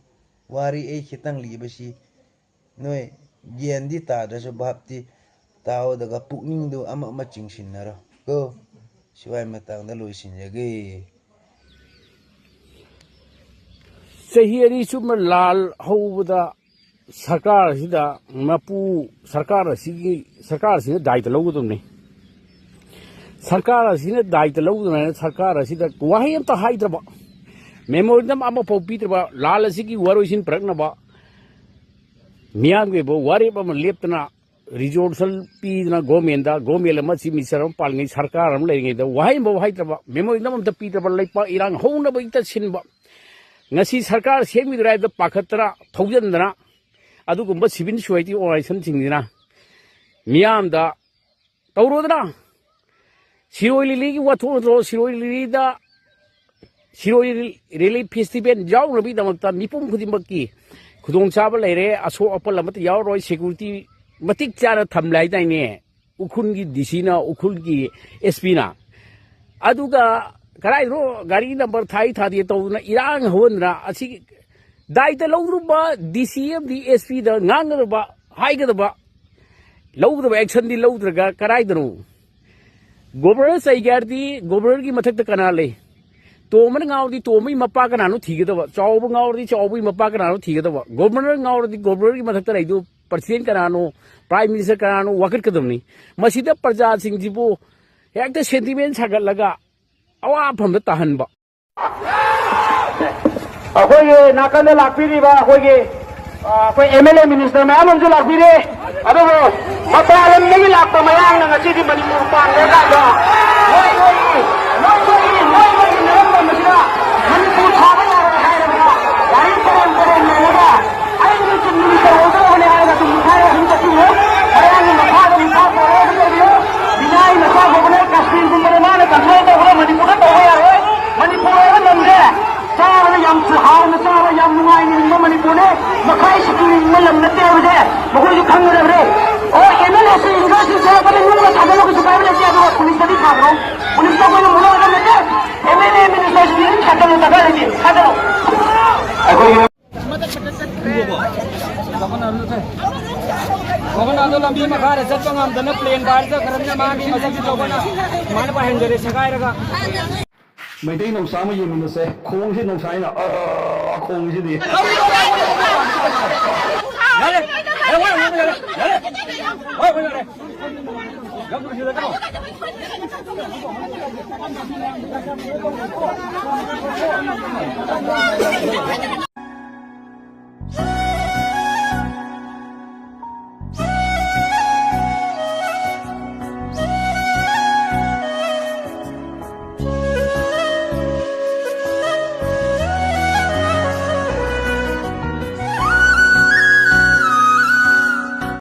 ꯋꯥꯔꯤ ꯑꯩ ꯈꯤꯇꯪ ꯂꯤꯕꯁꯤ ꯅꯣꯏ ꯒ꯭ꯌꯥꯟꯗꯤ ꯇꯥꯗ꯭ꯔꯁꯨ ꯚꯥꯞꯇꯤ ꯇꯥꯎꯗꯒ ꯄꯨꯛꯅꯤꯡꯗꯨ ꯑꯃ ꯑꯃ ꯆꯤꯡꯁꯤꯟꯅꯔꯣ꯫ ꯀꯣ, ꯁꯤꯋꯥꯏ ꯃꯇꯥꯡꯗ ꯂꯣꯏꯁꯤꯟꯖꯒꯦ꯫ ꯆꯍꯤ ꯑꯅꯤ ꯆꯨꯞꯅ ꯂꯥꯜ ꯍꯧꯕꯗ ꯁꯔꯀꯥꯔ ꯑꯁꯤꯗ ꯃꯄꯨ, ꯁꯔꯀꯥꯔ ꯑꯁꯤꯒꯤ, ꯁꯔꯀꯥꯔ ꯑꯁꯤꯅ ꯗꯥꯏꯇ ꯂꯧꯒꯗꯕꯅꯤ꯫ ꯁꯔꯀꯥꯔ ꯑꯁꯤꯅ ꯗꯥꯏꯇ ꯂꯧꯗꯨꯅ ꯁꯔꯀꯥꯔ ꯑꯁꯤꯗ ꯋꯥꯍꯩ ꯑꯃꯇ ꯍꯥꯏꯗ꯭ꯔꯕ, memorandum ꯑꯃꯐꯥꯎ ꯄꯤꯗ꯭ꯔꯕ, ꯂꯥꯜ ꯑꯁꯤꯒꯤ ꯋꯥꯔꯣꯏꯁꯤꯟ ꯄꯨꯔꯛꯅꯕ ꯃꯤꯌꯥꯝꯒꯤ ꯑꯣꯏꯕ ꯋꯥꯔꯦꯞ ꯑꯃ ꯂꯦꯞꯇꯅ resolution ꯄꯤꯗꯅ governmentꯗ, government ꯑꯃ chief minister ꯑꯃ ꯄꯥꯜꯂꯤꯉꯩ ꯁꯔꯀꯥꯔ ꯑꯃ ꯂꯩꯔꯤꯉꯩꯗ ꯋꯥꯍꯩ ꯑꯃꯐꯥꯎ ꯍꯥꯏꯗ꯭ꯔꯕ, memorandum ꯑꯝꯇ ꯄꯤꯗ꯭ꯔꯕ, ꯂꯩꯄꯥꯛ ꯏꯔꯥꯡ ꯍꯧꯅꯕ ꯍꯦꯛꯇ ꯁꯤꯟꯕ, ꯉꯁꯤ ꯁꯔꯀꯥꯔ ꯁꯦꯝꯈꯤꯗ꯭ꯔꯥ ꯍꯥꯏꯕꯗ ꯄꯥꯈꯠꯇꯅ ꯊꯧꯖꯟꯗꯅ ꯑꯗꯨꯒꯨꯝꯕ civil society organizationꯁꯤꯡꯁꯤꯅ ꯃꯤꯌꯥꯝꯗ ꯇꯧꯔꯣꯗꯅ ꯁꯤꯔꯣꯏ ꯂꯤꯂꯤꯒꯤ ꯋꯥꯊꯣꯛ ꯅꯠꯇ꯭ꯔꯣ? ꯁꯤꯔꯣꯏ ꯂꯤꯂꯤꯗ, ꯁꯤꯔꯣꯏ ꯂꯤꯂꯤ festival ꯌꯥꯎꯅꯕꯒꯤꯗꯃꯛꯇ ꯃꯤꯄꯨꯝ ꯈꯨꯗꯤꯡꯃꯛꯀꯤ ꯈꯨꯗꯣꯡꯆꯥꯕ ꯂꯩꯔꯦ, ꯑꯁꯣꯛ ꯑꯄꯟ ꯑꯃꯠꯇ ꯌꯥꯎꯔꯔꯣꯏ, security ꯃꯇꯤꯛ ꯆꯥꯅ ꯊꯝꯂꯦ ꯍꯥꯏꯗꯥꯏꯅꯦ ꯎꯈ꯭ꯔꯨꯜꯒꯤ DCꯅ, ꯎꯈ꯭ꯔꯨꯜꯒꯤ SPꯅ꯫ ꯑꯗꯨꯒ ꯀꯗꯥꯏꯗꯅꯣ ꯒꯥꯔꯤ ꯅꯝꯕꯔ ꯊꯥꯏ ꯊꯥꯗꯦ ꯇꯧꯗꯅ ꯏꯔꯥꯡ ꯍꯧꯍꯟꯗꯅ ꯑꯁꯤꯒꯤ ꯗꯥꯏꯇ ꯂꯧꯗ꯭ꯔꯨꯕ ꯗꯤ ꯁꯤ ꯑꯃꯗꯤ ꯑꯦꯁ ꯄꯤꯗ ꯉꯥꯡꯒꯗꯕ, ꯍꯥꯏꯒꯗꯕ, ꯂꯧꯗꯕ ꯑꯦꯛꯁꯟꯗꯤ ꯂꯧꯗ꯭ꯔꯒ ꯀꯗꯥꯏꯗꯅꯣ? ꯒꯣꯕꯔꯅꯔ ꯆꯩꯒꯦ ꯍꯥꯏꯔꯗꯤ ꯒꯣꯕꯔꯅꯔꯒꯤ ꯃꯊꯛꯇ ꯀꯅꯥ ꯂꯩ? ꯇꯣꯝꯕꯅ ꯉꯥꯎꯔꯗꯤ ꯇꯣꯝꯕꯒꯤ ꯃꯄꯥ ꯀꯅꯥꯅꯣ ꯊꯤꯒꯗꯕ? ꯆꯥꯎꯕ ꯉꯥꯎꯔꯗꯤ ꯆꯥꯎꯕꯒꯤ ꯃꯄꯥ ꯀꯅꯥꯅꯣ ꯊꯤꯒꯗꯕ? ꯒꯣꯕꯔꯅꯔ ꯉꯥꯎꯔꯗꯤ ꯒꯣꯕꯔꯅꯔꯒꯤ ꯃꯊꯛꯇ ꯂꯩꯗꯨ ꯄ꯭ꯔꯁꯤꯗꯦꯟ ꯀꯅꯥꯅꯣ, ꯄ꯭ꯔꯥꯏꯝ ꯃꯤꯅꯤꯁꯇꯔ ꯀꯅꯥꯅꯣ ꯋꯥꯀꯠꯀꯗꯕꯅꯤ꯫ ꯃꯁꯤꯗ ꯄ꯭ꯔꯖꯥꯁꯤꯡꯁꯤꯕꯨ ꯍꯦꯛꯇ ꯁꯦꯟꯇꯤꯃꯦꯟ ꯁꯥꯒꯠꯂꯒ ꯑꯋꯥꯐꯝꯗ ꯇꯥꯍꯟꯕ꯫ ꯑꯩꯈꯣꯏꯒꯤ ꯅꯥꯀꯟꯗ ꯂꯥꯛꯄꯤꯔꯤꯕ ꯑꯩꯈꯣꯏꯒꯤ, ꯑ, ꯑꯩꯈꯣꯏ ꯑꯦꯝ ꯑꯦꯜ ꯑꯦ ꯃꯤꯅꯤꯁꯇꯔ ꯃꯌꯥꯝ ꯑꯃꯁꯨ ꯂꯥꯛꯄꯤꯔꯦ꯫ ꯑꯗꯨꯕꯨ ꯃꯄꯥꯟ ꯂꯝꯗꯒꯤ ꯂꯥꯛꯄ ꯃꯌꯥꯝꯅ ꯉꯁꯤꯗꯤ ꯃꯅꯤꯄꯨꯔ ꯄꯥꯟꯗ꯭ꯔꯀꯥꯟꯗ ꯃꯣꯏ ꯃꯣꯏꯒꯤ, ꯃꯣꯏ ꯃꯣꯏꯒꯤ, ꯃꯣꯏ ꯃꯣꯏꯒꯤ ꯃꯔꯝꯗꯝ ꯑꯁꯤꯗ ꯃꯅꯤꯄꯨꯔ ꯁꯥꯕ ꯌꯥꯔꯣꯏ ꯍꯥꯏꯔꯕꯗ ꯒꯥꯔꯤ ꯄꯔꯦꯡ ꯄꯔꯦꯡ ꯂꯩꯔꯒ ꯑꯩꯒꯤ ꯆꯤꯞ ꯃꯤꯅꯤꯁꯇꯔ ꯑꯣꯏꯒꯗꯕꯅꯤ ꯍꯥꯏꯔꯒ ꯑꯗꯨꯝ ꯃꯤꯈꯥꯏ ꯑꯍꯨꯝ ꯆꯠꯄꯤꯌꯨ꯫ ꯃꯌꯥꯝꯒꯤ ꯃꯈꯥꯗ ꯃꯤꯈꯥ ꯄꯣꯜꯂꯒ ꯑꯗꯨꯝ ꯂꯩꯕꯤꯌꯨ꯫ ꯕꯤꯅꯥꯏ ꯃꯆꯥ ꯒꯣꯕꯔꯅꯔ ꯀꯥꯁꯃꯤꯔꯒꯨꯝꯕꯗ ꯃꯥꯅ ꯀꯟꯇ꯭ꯔꯣꯜ ꯇꯧꯕꯗ ꯃꯅꯤꯄꯨꯔꯗ ꯇꯧꯕ ꯌꯥꯔꯣꯏ꯫ ꯃꯅꯤꯄꯨꯔ ꯍꯥꯏꯕ ꯂꯝꯁꯦ ꯆꯥꯕꯗ ꯌꯥꯝ ꯍꯥꯎꯅ ꯆꯥꯕ, ꯌꯥꯝ ꯅꯨꯡꯉꯥꯏꯅ ꯍꯤꯡꯕ ꯃꯅꯤꯄꯨꯔꯅꯦ꯫ ꯃꯈꯥꯏ ꯁꯤꯛꯀꯤ ꯍꯤꯡꯕ ꯂꯝ ꯅꯠꯇꯦ ꯍꯥꯏꯕꯁꯦ ꯃꯈꯣꯏꯁꯨ ꯈꯪꯒꯗꯕꯅꯦ꯫ ꯑꯣ, ꯑꯦꯝ ꯑꯦꯜ ꯑꯦꯁꯤꯡ ꯏꯟꯗꯁꯇ꯭ꯔꯤ ꯊꯣꯛꯂꯛꯄꯗ ꯅꯨꯡꯒ ꯊꯥꯗꯠꯂꯒꯁꯨ ꯀꯥꯏꯕ ꯂꯩꯇꯦ, ꯑꯗꯨꯒ ꯄꯨꯂꯤꯁꯇꯗꯤ ꯊꯥꯗ꯭ꯔꯣ? ꯄꯨꯂꯤꯁꯇ ꯑꯩꯈꯣꯏꯅ ꯃꯨꯟꯅꯒꯗꯕ ꯅꯠꯇꯦ꯫ ꯑꯦꯝ ꯑꯦꯜ ꯑꯦ ꯃꯤꯅꯤꯁꯇꯔꯁꯤꯡꯁꯤ ꯑꯗꯨꯝ ꯊꯥꯗꯠꯂꯨ, ꯗꯔꯀꯥꯔ ꯂꯩꯇꯦ, ꯊꯥꯗꯠꯂꯨ꯫ ꯑꯩꯈꯣꯏꯒꯤ ꯒꯣꯕꯔꯅꯔꯗꯣ ꯂꯝꯕꯤ ꯃꯈꯥꯗ ꯆꯠꯄ ꯉꯝꯗꯅ ꯄ꯭ꯂꯦꯟ ꯄꯥꯏꯔ ꯆꯠꯈ꯭ꯔꯕꯅꯤꯅ ꯃꯥꯒꯤ ꯃꯁꯛꯁꯤ ꯇꯧꯕꯅ ꯁꯨꯃꯥꯏꯅ ꯄꯥꯏꯍꯟꯖꯔꯦ ꯁꯦꯒꯥꯏꯔꯒ꯫ ꯃꯩꯇꯩ ꯅꯧꯁꯥ ꯑꯃ ꯌꯦꯡꯃꯤꯟꯅꯁꯦ꯫ ꯈꯣꯡꯁꯤ ꯅꯧꯁꯥ ꯍꯥꯏꯅ, ꯑ, ꯈꯣꯡꯁꯤꯗꯤ꯫ ꯌꯥꯔꯦ! ꯌꯥꯔꯦ! ꯌꯥꯔꯦ! ꯌꯥꯔꯦ! ꯌꯥꯔꯦ! ꯍꯣꯏ, ꯍꯣꯏ, ꯌꯥꯔꯦ!